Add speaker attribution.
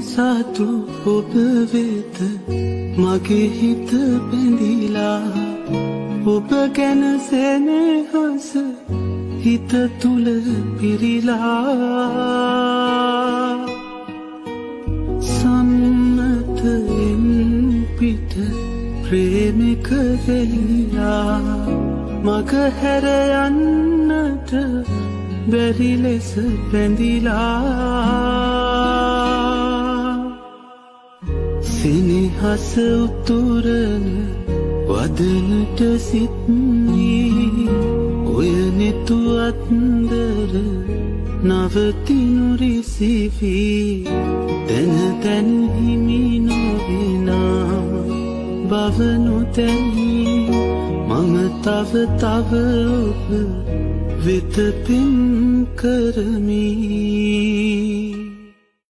Speaker 1: සතු ඔබ වෙත මගේ හිත බැඳිලා. ඔබ ගැන සෙනෙහස හිත තුල පිරිලා. සම්මතයෙන් පිට ප්‍රේමික වෙලිලා, මග හැර යන්නට බැරි ලෙස බැඳිලා. සෙනෙහස උතුරන වදනට සිත්නී, ඔය නෙතු අත්දර නවතිනු රිසිවි. තැන තැන හිමි නොවෙනා බව නොතැනී, මම තව තව ඔබ වෙත පෙම් කරමි.